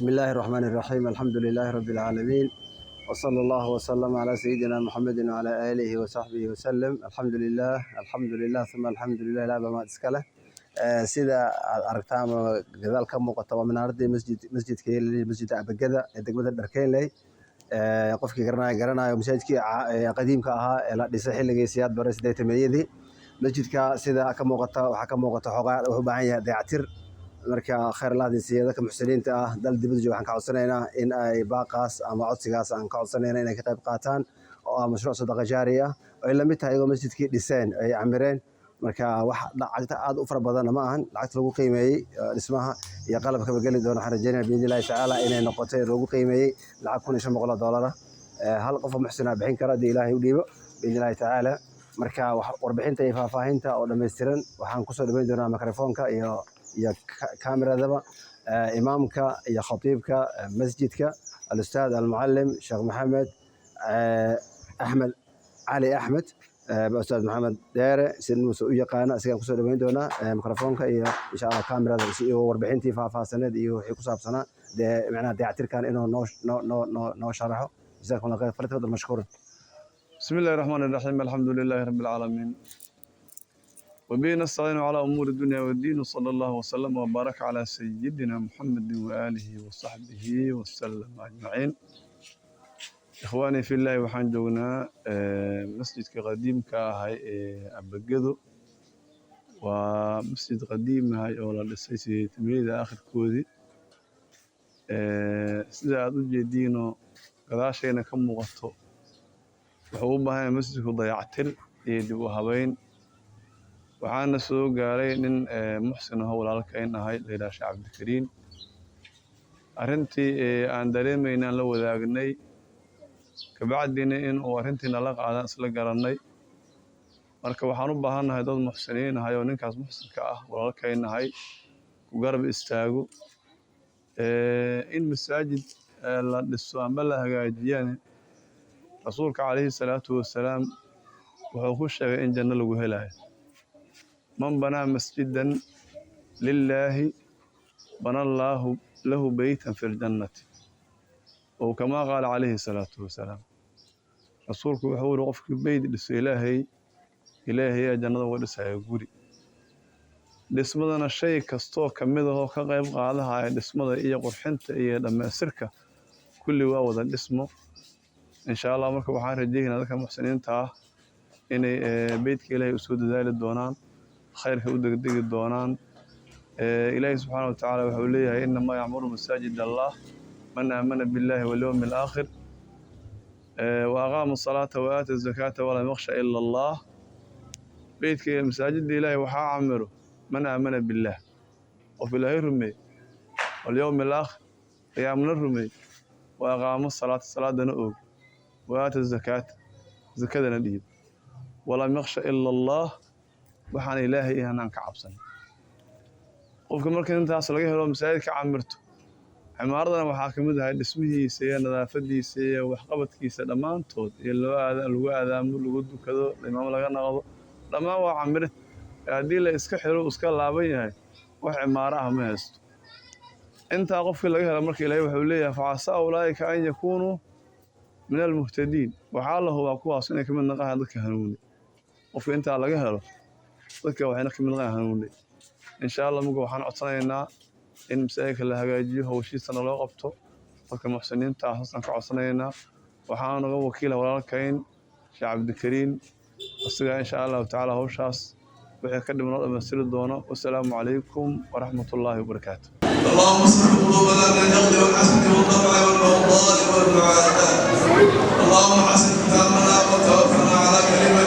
بسم الله الرحمن الرحيم، الحمد لله رب العالمين، وصلى الله وسلم على سيدنا محمد وعلى آله وصحبه وسلم. الحمد لله، الحمد لله، ثم الحمد لله. Ilaah baa mahad iska leh. Sida aad aragtaan ama gadaal ka muuqata, waa minaaradii masjid, masjidka Masjidka Abagada ee degmada Dharkeynley. Qofkii garanaya garanayo, masaajidkii qadiimka ahaa ee la dhisay xilligii Siyaad Barre, 80-meeyadii. Masjidka sida ka muuqata, waxaa ka muuqata xoogaa wuxuu u baahan yahay dayactir. Marka khayr Allah idin siiyo. Dadka muxsiniinta ah dal dibadda jooga waxaan ka codsanaynaa in ay baaqaas ama codsigaas aan ka codsanayna inay ka qayb qaataan, oo ah mashruuc sadaqa jaari ah oo ay la mid tahay iyagoo masjidkii dhiseen, ay camireen. Marka wax lacagta aad u fara badanna ma ahan. Lacagta lagu qiimeeyey dhismaha iyo qalabkaba geli doono, waxaan rajeynaya biidni Illahi tacaala inay noqotay lagu qiimeeyey lacag $1,500 ah. Hal qof oo muxsin ah bixin kara haddii Ilaahay u dhiibo, biidni Illahi tacaala. Marka warbixinta iyo faahfaahinta oo dhammaystiran waxaan kusoo dhaweyn doonaa mikrofoonka iyo kaamiradaba imaamka iyo khatiibka masjidka, alustaad almucalim Sheekh Maxamed Axmed Cali Axmed, Ustaad Maxamed Dheere si muuse u yaqaano. Isagaan kusoo dhaweyn doonaa mikrofoonka iyo insha Allah kaamirada, si iyo warbixintii faahfaahsaneed iyo wixii ku saabsanaa dee macnaha dayactirkan inuu noo sharaxo. Jazakum Allah khayr, falyatafadal mashkuuran. بسم الله الرحمن الرحيم، الحمد لله رب العالمين، وبه نستعين على أمور الدنيا والدين، وصلى الله وسلم وبارك على سيدنا محمد وآله وصحبه وسلم أجمعين. إخواني في الله، waxaan joognaa masjidka qadiimka ahay ee Abagado. Waa masjid qadiim ahay oo la dhisay 80-meeyada aakhirkoodii. Sida aad u jeediinoo gadaashayna ka muuqato, wuxuu u baahan yahay masjidku dayactir iyo dib u habeyn. Waxaana soo gaaray nin muxsin aho, walaalkayn ahay, la yidhaha Sheekh Cabdikariin. Arrintii aan dareemaynaan la wadaagnay, kabacdina in uu arrintii nala qaadan isla garannay. Marka waxaan u baahannahay dad muxsiniin ahay oo ninkaas muxsinka ah, walaalkayn ahay, ku garab istaago. In masaajid la dhiso amba la hagaajiyana, Rasuulka calayhi salaatu wasalaam wuxuu ku sheegay in janno lagu helayo. من بنى مسجدا لله بنى الله له بيتا في الجنة، أو كما قال عليه الصلاة والسلام. Rasuulku wuxuu yiri, qofkii beyd dhiso Ilaahay, Ilaahay ayaa jannada uga dhisaya guri. Dhismadana shay kastoo ka mid ahoo ka qayb qaadahaya dhismada iyo qurxinta iyo dhammaystirka, kulli waa wada dhismo, insha Allah. Marka waxaan rajeynaa dadka muxsiniinta ah inay beydka Ilaahay usoo dadaali doonaan, khayrka u degdegi doonaan. Ilaahay subxaana wa tacaala wuxuu leeyahay: إنما يعمر مساجد الله من آمن بالله واليوم الآخر وأقام الصلاة وآتى الزكاة ولم يخش إلا الله. Beydka iyo masaajidda Ilaahay waxaa camiro من آمن بالله, qof Ilaahay rumeey, واليوم الآخر, qiyaamna rumeey, وأقام الصلاة, salaadana oog, وآتى الزكاة, zakadana dhiib, ولم يخش إلا الله, waxaan Ilaahay inaan ka cabsan. Qofka marka intaas laga helo, masaajidka camirto. Cimaaradana waxaa ka mid ahay dhismihiisa iyo nadaafadiisa iyo waxqabadkiisa dhammaantood, iyo loo aada, lagu aadaamo, lagu dukado, imaam laga noqdo, dhammaan waa camirid. Haddii la iska xiro, iska laaban yahay, wax cimaaro ah ma haysto. Intaa qofkii laga helo, marka Ilaahay wuxuu leeyahay: فعسى أولئك أن يكونوا من المهتدين. Waxaa la hubaa kuwaas inay ka mid noqonayaan dadka hanuunay. Qofka intaa laga helo, dadka waxayna ka mid noqonayaan hanuunay, insha Allah. Marka waxaan codsanaynaa in masaajidka la hagaajiyo, hawshiisana loo qabto. Dadka muxsiniinta ah saasaan ka codsanaynaa. Waxaan uga wakiila walaalkayn Sheekh Cabdikariin, isagaa insha Allahu tacaala hawshaas wixii ka dhiman loo dhammaystiri doono. Wasalaamu calaykum waraxmat ullaahi wabarakaatu. اللهم اصرف قلوبنا من الحقد والحسد والطمع والبغضاء والمعاداة. اللهم حسن ختامنا وتوفنا على كلمة